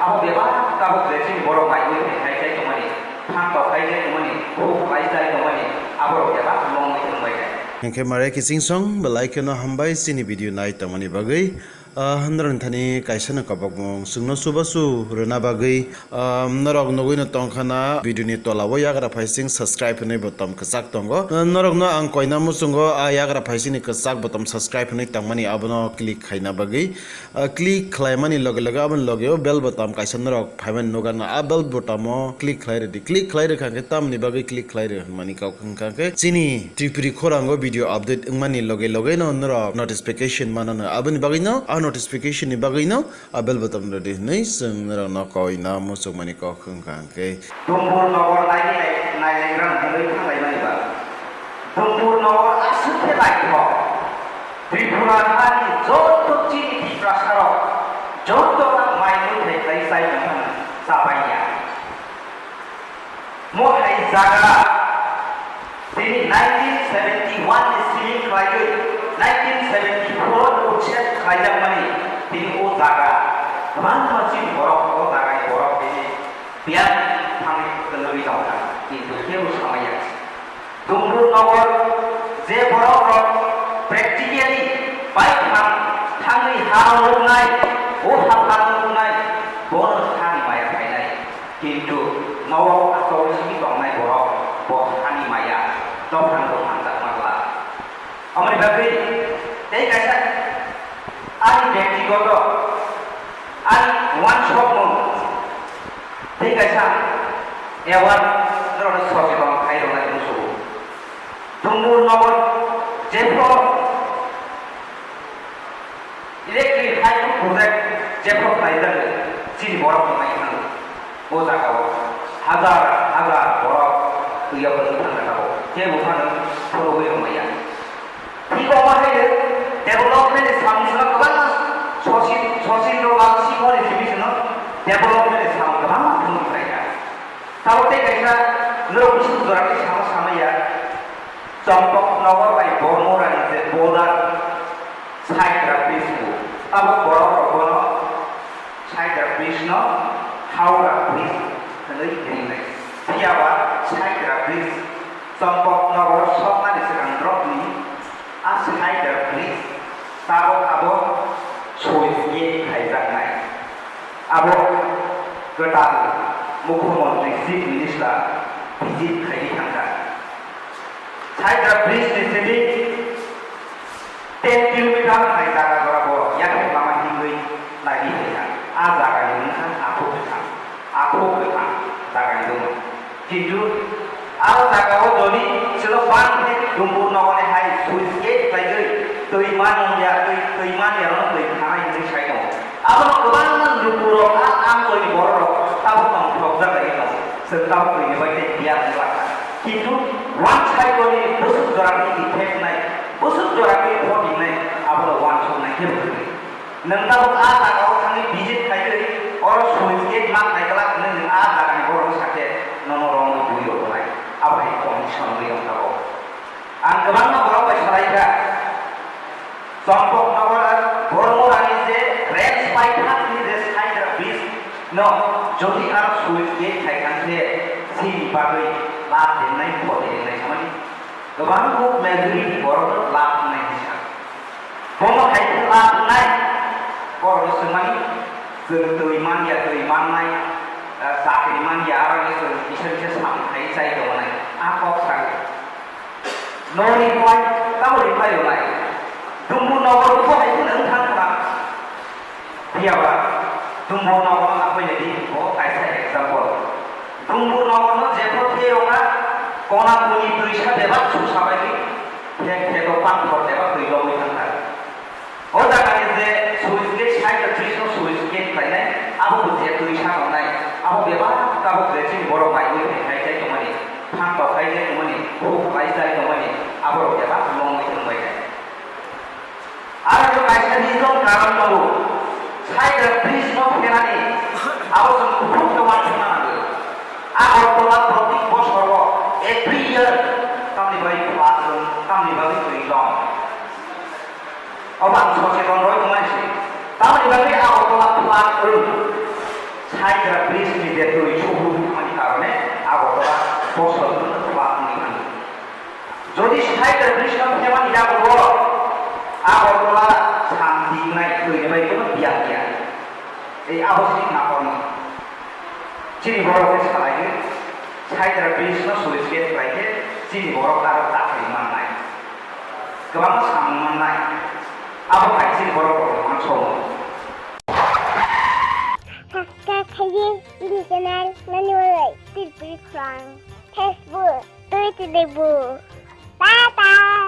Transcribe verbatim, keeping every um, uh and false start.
Abo bebak tabuk je chini borok bai wi thai khai chai tongmani, thang tok khai chai tongmani, huk lai chai tongmani, aborok bebak long wi thang bai thai. Hingkhe mare kiching song belai kheno hambai chini video nai tongmani bagwi. Ah, norokni thani kaisa no kabakmung chwngno chubachu rwna bagwi, ah, norok nugwi no tongkha na video ni tola o yagra phaising subscribe hinwi button kwchak tongo. Ah, norok no ang koina muchungo a yagra phaising ni kwchak button subscribe hinwi tangmani abono click khaina bagwi. Ah, click khlaimani loge loge aboni loge o bell button kaisa norok phaimani nukha na, a bell button o click khlai rwdi. Click khlai rwkha khe tamni bagwi click khlai rw hinmani kok wngkha khe chini Tripuri khorango video update wngmani loge loge no norok notification mano no. Aboni bagwi no, a notification ni bagwi no a bell button rwdi hinwi chwng norok no koina muchungmani kok wngkha khe. Dumbur nogor naini nai-, nailairang hinwi thanglaimani ba. Dumbur nogor aswk khe naithok. Tripura hani joto chini Tiprasarok joto mai muithai khlai chai tongmani chabaiya. Mo hai jaga tini nineteen seventy one ni simi khlaiwi nineteen seventy four ni uchet khlaijakmani tini o jaga kwbangma chini borok o jaga ni borok tini Biyang thangwi kwlwgwi tongkha, kintu kebo samaya. Dumbur nogor je borok rok practically bai thang thangwi ha nuknai, o ha nuknai, bono thani maya phainai. Kintu nogo achoi simi tongnai borok bo hani maya, dophano bo hamjak manla. Aboni bagwi tei kaisa ani byaktigoto ani uansukmung tei kaisa award norokno socheton khai rwnai muchungo. Dumbur nogor jephru electric hydro project jephru khlaijak chini borok rok nai thangwi. O jagao hazar hazar borok twiwi phwrwngwi thangkha tabuk, kebo phano phunugwi rwmaya. Thik omo haino development ni samung sano kwbangma sosi-, sosindro lal singho ni simi sano development ni samung kwbangma phunugwi phaikha. Tabuk tei kaisa norok bwswk jora tei sama samaya. Champaknagar bai Bormorani je border Saidra bridge bo, abo borok rok bono Saidra bridge no Howrah bridge hinwi ringnai. Phiyaba Saidra bridge Champaknagar soknani swkang drop ni a Saidra bridge tabok abo switch gate khaijaknai. Abo kwtal Mukhyamantri Chief Minister visit khaiwi thangkha. Saidra bridge ni simi ten kilometer hai jaga jora bo yathek lama himwi naiwi phaikha. A jaga ni wngkha Akhuk Kwthang, Akhuk Kwthang jaga ni wngkha. Kintu a jaga o jodi chwlo bang khe Dumbur nogor ni hai switch gate khlaiwi twi man ya, twi, twi man ya, twi thanai hinwi sai tongo. Abono kwbangma lukurok a amchoi ni bororok tabuk tongthokjak bai tongo. Chwng tabuk twi ni bai tei biya wng lakha. Kintu one side ni bwswk jora ni effect nai, bwswk jora ni khotingnai, abono uansuknai khe bwrwi. Nwng tabuk a jaga o thangwi visit khaiwi oro switch gate ma khai glak hwnwi nwng a jaga ni borok sakhe nono romwi bui rw nai. Abo hai condition wngwi wng tabuk. Ang kwbangma borok bai salai kha. Champaknagar Bormorani je range pai thangni je Saidra bridge no jodi aro switch gate khai thang khe chini bagwi lab ringnai, khoti ringnai samani kwbang kuk majority borok no lab wngnai hinwi sa. Bono hai khe lab wngnai borok no swngmani chwng twi man ya, twi mannai, ah, chakri man ya, aro ni chwng kisa kisa samung khai chai tongnai a kok sago. No reply, tamo reply rwnai? Dumbu nogor bo hai phano wng thang kha. Phiyaba, Dumbu nogor no nakhoi nai di, bo kaisa example. Dumbu nogor no jephru thei rwkha, kona kuni twisa bebak susa bai di, khe khe to panthor bebak twi lobwi thang kha. O jaga ni je switch gate, side o twi song switch gate khlainai, abo bo je twi sa tongnai, abo bebak tabuk je chini borok mai wi khai khai tongmani, thang tok khai khai tongmani, huk lai chai tongmani, abo rok bebak long wi tongbai nai. Aro bo kaisa reason karon tongo, side o twi song phenani, abo chwng kuphur khe uansukna nango. Agartala proti bosor o every year tamni bagwi flood wng, tamni bagwi twi long. Obo ang socheton roi tongmani se. Tamoni bagwi Agartala flood wng. Saitra bridge ni je twi suhru wngmani karone Agartala bosor kwbangma wngwi thango. Jodi Saitra bridge no phemani yago bo Agartala santi wngnai twi ni bai kono biya biya. Ei abo sini nakorno. Chini borok khe salai khe Saitra bridge no swiss gate khlai khe chini borok aro dakhai mannai. Kwbangma samung mannai. Abo hai chini borok rok man somo. Subscribe khaidi ini channel nani walai Tripuri Khorang Facebook Twitter Facebook. Tata.